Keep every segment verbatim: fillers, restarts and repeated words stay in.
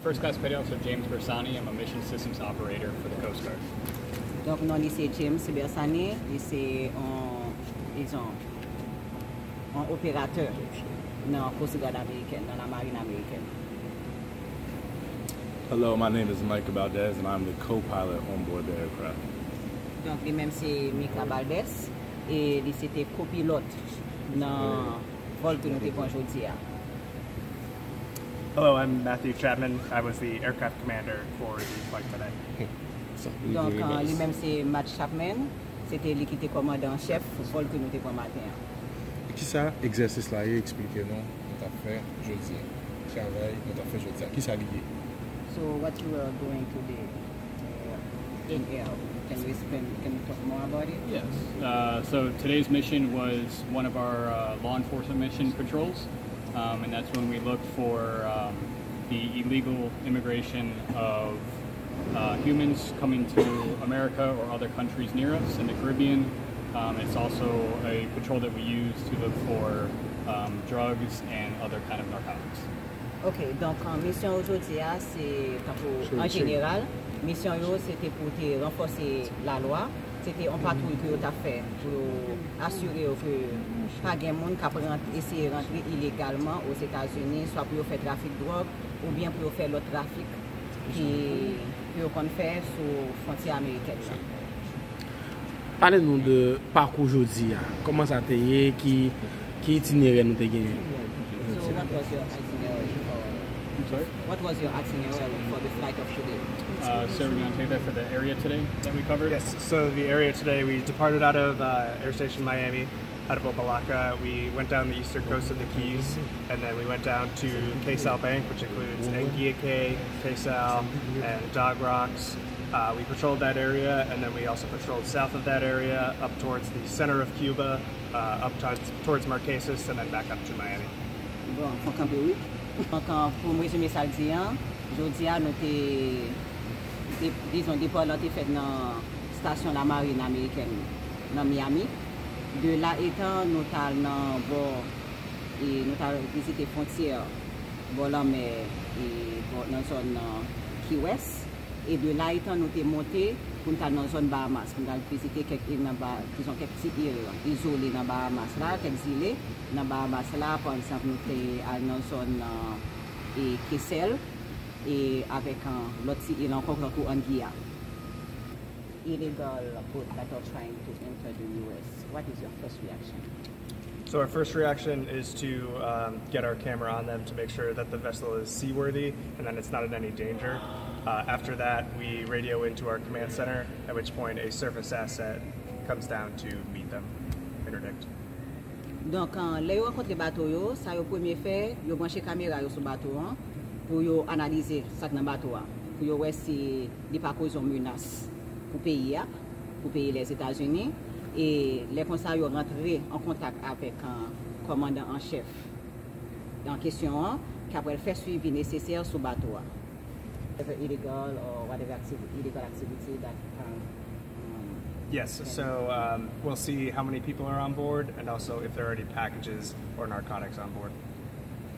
First class petty officer James Bersani. I'm a mission systems operator for the Coast Guard. Donk, non li se James Bersani, li se yon, dizon, yon operatè nan Coast Guard amerikèn, nan la marine américaine. Hello, my name is Micah Valdez, and I'm the co-pilot on board the aircraft. Donk, li menm se Micah Valdez, e li se te kopilòt nan vòl ke nou te pran jodi a. Hello, I'm Matthew Chapman. I was the aircraft commander for the flight today. Donk, euh, li menm se Matt Chapman, se te li ki te kòmandan an chèf vòl ke nou te pran maten an. Kisa egzèsis la ye? Eksplike nou, nou t ap fè jodi a. Travay nou t ap fè jodi a. Kisa li ye? So, what you were doing today uh, in air? Can you explain? Can you talk more about it? Yes. Uh, so today's mission was one of our uh, law enforcement mission patrols, um, and that's when we look for um, the illegal immigration of uh, humans coming to America or other countries near us in the Caribbean. Um, it's also a patrol that we use to look for um, drugs and other kind of narcotics. Ok, donk, euh, misyon yo jodi a, se tankou an jeneral, misyon yo se te pou te ranfòse lalwa, se te yon patwouy ke yo t ap fè pou yo asire yo ke pa gen moun k ap rant, eseye rantre ilegalman Ozetazini, swa pou yo fè trafik dwòg, oubyen pou yo fè lòt trafik ki, ke yo konn fè sou fwontyè amerikèn nan. Pale nou de pakou jodi a. Kòman sa te ye? Ki, ki itinerè nou te genyen? So what was your itinerary for? What was your itinerary for the flight of today? Uh, so we're going to take that for the area today that we covered. Yes, so the area today, we departed out of uh, Air Station Miami, out of Opa-locka. We went down the eastern coast of the Keys, and then we went down to Khe Sanh Bank, which includes Anguilla Cay, Khe Sanh, and Dog Rocks. Uh, we patrolled that area, and then we also patrolled south of that area, up towards the center of Cuba, uh, up towards, towards Marquesas, and then back up to Miami. Bon, fò kanpe wi. Donk, euh, pou m rezime sa l di an, jodi a nou te, te dizon, depwa lan te fèt nan stasyon la marine américaine nan Miami. De la etan, nou t al nan bò, e nou t al vizite fwontyè bò lanmè, e bò, nan zòn, euh, Key West. E de la etan nou te monte pou n t al nan zòn Bahamas, pou n t al vizite kèk il nan Ba-, dizon kèk ti il izole nan Bahamas la, kèk zile nan Bahamas la, pa egzanp nou te al nan zòn, euh, e Key Sales, e avèk, euh, lòt ti il ankò tankou Anguilla. Illegal boat that are trying to enter the U S. What is your first reaction? So our first reaction is to um, get our camera on them to make sure that the vessel is seaworthy and that it's not in any danger. Uh, after that, we radio into our command center, at which point a surface asset comes down to meet them, interdict. Donk, euh, lè yo rankontre bato yo, sa yo premye fè, yo branche kamera yo sou bato an pou yo analize sa k nan bato a, pou yo wè si li pa koze yon menas pou peyi a, pou peyi Lèzetazini. E lè konsa, yo rantre an kontak avèk, euh, kòmandan an chèf an kesyon an, k ap fè swivi nesesè sou bato a. Whatever illegal or whatever activity, illegal activity that, um, um, Yes, so um, we'll see how many people are on board and also if there are any packages or narcotics on board.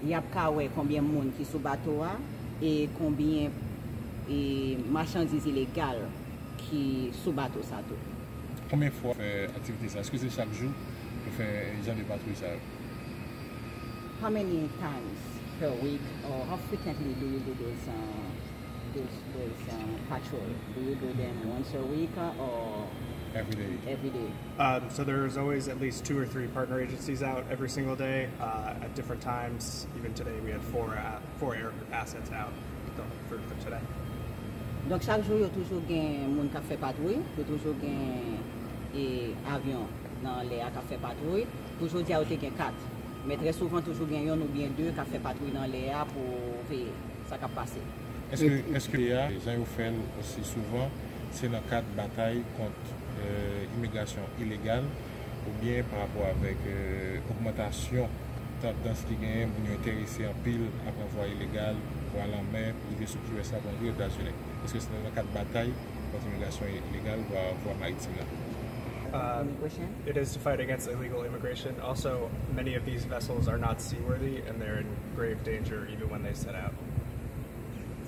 Y ap ka wè konbyen moun ki sou bato a e konbyen, e, machandiz ilegal ki sou bato sa tou. Konbyen fwa w fè aktivite sa? Èske se chak jou nou fè jan de patwouy sa yo? How many times per week or how frequently do you do those, uh, those, those uh, patrol? Do you do them once a week, uh, or Every day. Every day? Um, so there's always at least two or three partner agencies out every single day uh, at different times. Even today, we had four uh, four air assets out for, for today. Donk, chak jou, yo toujou gen moun k ap fè patwouy, yo toujou gen, e, avyon nan lè a k ap fè patwouy. Pou jodi a, yo te gen kat. Men trè souvan, toujou gen yonn oubyen de k ap fè patwouy nan lè a pou veye sa k ap pase. Èske, èske a, jan yo fè l osi souvan, se nan kad batay kont, euh, imigrasyon ilegal, oubyen pa rapò avèk, euh, ogmantasyon tandans ki genyen, moun yo enterese anpil ap pran vwa ilegal, vwa lanmè, pou rive sou Key West la, pou antre Etazini? Èske se nan kad batay kont imigrasyon ilegal, vwa, vwa maritim la? Um, it is to fight against illegal immigration. Also, many of these vessels are not seaworthy and they're in grave danger even when they set out.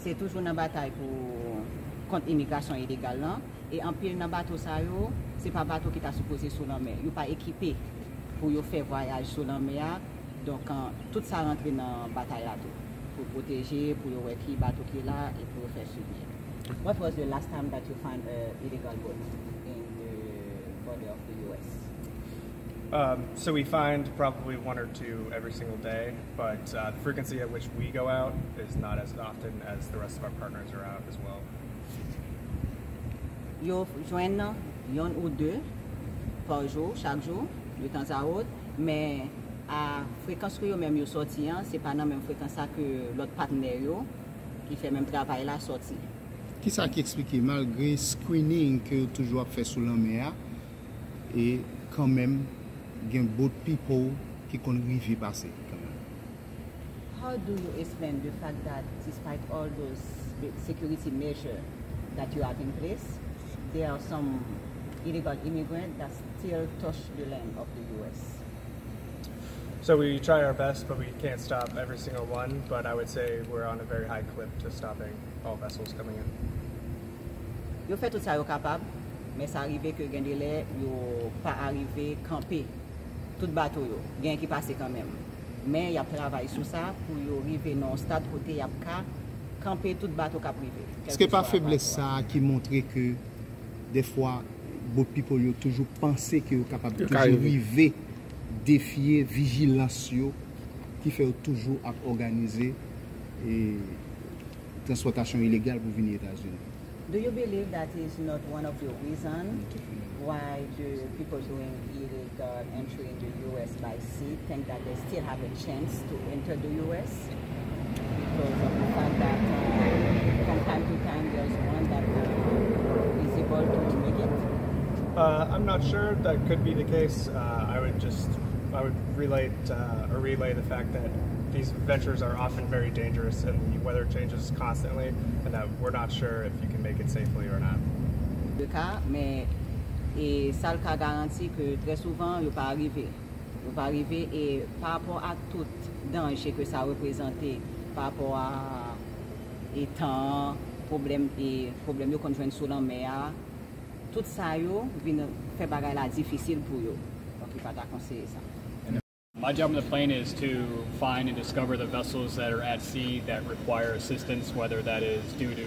Se toujou nan batay pou kont imigrasyon ilegal lan. E anpil nan bato sa yo, se pa bato ki ta sipoze sou lanmè. Yo pa ekipe pou yo fè vwayaj sou lanmè a. Donk, an, tout sa rantre nan batay la tou. Pou pwoteje, pou yo wè ki bato ki la e pou yo fè swivi. What was the last time that you found a illegal boat in the border of the U S? Um, so we find probably one or two every single day, but uh, the frequency at which we go out is not as often as the rest of our partners are out as well. Yo jwenn yonn ou de pa jou, chak jou, de tanzawot, men a frekans ke yo menm yo sòti an, se pa nan menm frekans sa ke lòt patnè yo ki fè menm travay la sòti. Kisa ki eksplike, malgre screening ke yo toujou ap fè sou lanmè a, e kanmenm gen boat people ki konn rive pase kanmenm? How do you explain the fact that despite all those security measures that you have in place, there are some illegal immigrants that still touch the land of the U S? So we try our best, but we can't stop every single one. But I would say we're on a very high clip to stopping all vessels coming in. Yo fè tout sa yo kapab, men sa rive ke gen de lè yo pa arive kanpe tout bato yo. Gen ki pase kanmenm. Men y ap travay sou sa pou yo rive nan yon stad kote y ap ka kanpe tout bato k ap rive. Èske pa feblès sa a ki montre ke dèfwa boat people yo toujou panse ke yo kapab toujou rive defye vijilans yo ki fè yo toujou ap òganize e transpòtasyon ilegal pou vini Etazini? Do you believe that is not one of the reasons why the people doing illegal entry in the U S by sea think that they still have a chance to enter the U S? Because of the fact that uh, from time to time there's one that uh, is able to make it. Uh, I'm not sure. That could be the case. Uh, I would just, I would relate uh, or relay the fact that these ventures are often very dangerous and the weather changes constantly, and that we're not sure if you can make it safely or not. De ka, men e sa l ka garanti ke trè souvan yo pa rive. Yo pa rive e pa rapò a tout danje ke sa reprezante, pa rapò a e tan an, pwoblèm e pwoblèm yo konn jwenn sou lanmè a, tout sa yo vin fè bagay la difisil pou yo. Donk, li pa ta konseye sa. My job on the plane is to find and discover the vessels that are at sea that require assistance, whether that is due to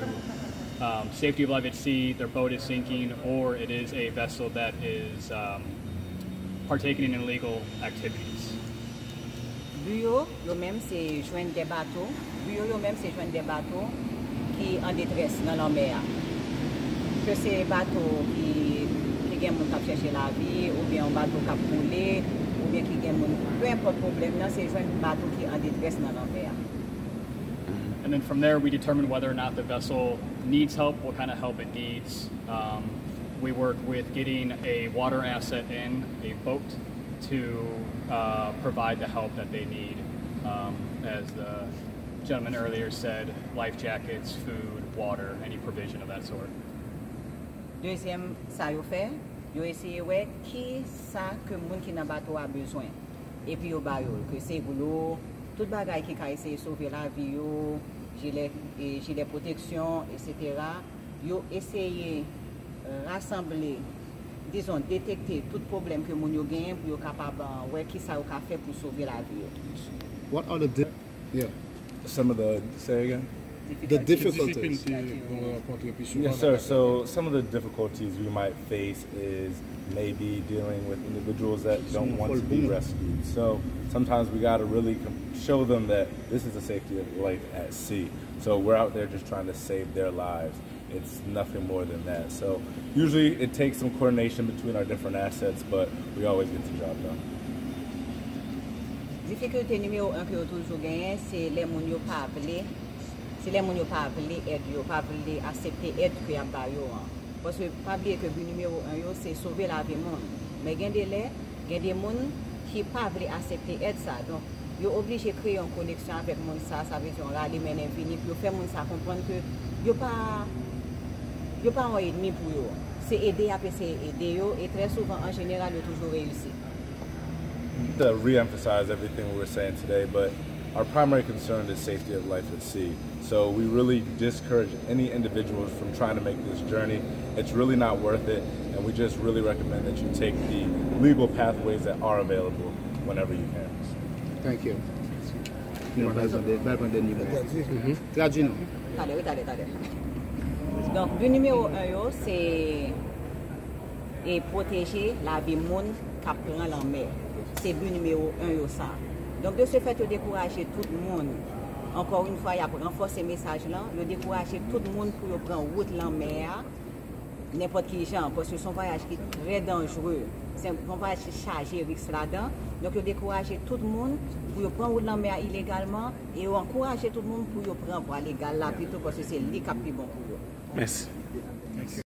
um, safety of life at sea, their boat is sinking, or it is a vessel that is um, partaking in illegal activities. Bi yo, yo menm se jwenn de bato. Bi yo, yo menm se jwenn de bato ki an detrès nan lanmè a. Ke se bato ki, ki gen moun k ap chèche lavi, oubyen yon bato k ap koule, oubyen ki gen moun, pe enpòt pwoblèm nan, se jwenn bato ki an detrès nan lanmè a. And then from there, we determine whether or not the vessel needs help, what kind of help it needs. Um, we work with getting a water asset in, a boat, to uh, provide the help that they need. Um, as the gentleman earlier said, life jackets, food, water, any provision of that sort. Dezyèm sa yo fè, yo eseye wè ki sa ke moun ki nan bato a bezwen. Epi yo ba yo l, ke se dlo, tout bagay ki ka eseye sove lavi yo, jilè, e, jilè pwoteksyon, etsetera. Yo eseye rasanble, dizon, detekte tout pwoblèm ke moun yo genyen pou yo kapab wè ki sa yo ka fè pou sove lavi yo. What are the di- yeah. Some of the, say again? The difficulties. Yes, sir. So some of the difficulties we might face is maybe dealing with individuals that don't want to be rescued. So sometimes we got to really show them that this is a safety of life at sea. So we're out there just trying to save their lives. It's nothing more than that. So usually it takes some coordination between our different assets, but we always get the job done. Difikilte nimewo en ke yo toujou genyen, se lè moun yo pa vle, se lè moun yo pa vle èd yo, pa vle aksepte èd ke y ap ba yo an. Paske pa bliye ke bi nimewo en yo, se sove lavi moun. Men gen de lè, gen de moun ki pa vle aksepte èd sa. Donk, yo oblije kreye yon koneksyon avèk moun sa, sa vle di yon rale mennen vini, pou yo fè moun sa konprann ke yo pa, yo pa yon ènmi pou yo. Se ede y ap eseye ede yo, e trè souvan, an jeneral, yo toujou reyisi. To re-emphasize everything we were saying today, but Our primary concern is safety of life at sea. So we really discourage any individuals from trying to make this journey. It's really not worth it, and we just really recommend that you take the legal pathways that are available whenever you can. Thank you. Nou pral pran dè- pral pran dènye mo. Tradui non. Talè, wi, talè, talè. Donk, bi nimewo en yo, se e pwoteje lavi moun k ap pran lanmè. Se bi nimewo en yo sa. Donk, de se fèt, yo dekouraje tout moun. Ankò yon fwa, y ap ranfòse mesaj lan. Yo dekouraje tout moun pou yo pran wout lanmè a nenpòt ki jan, paske se yon vwayaj ki trè danjere. Se yon vwayaj ki chaje risk ladan. Donk, yo dekouraje tout moun pou yo pran wout lanmè a ilegalman e yo ankouraje tout moun pou yo pran vwa legal la pito, paske se li k ap pi bon pou yo. Mèsi.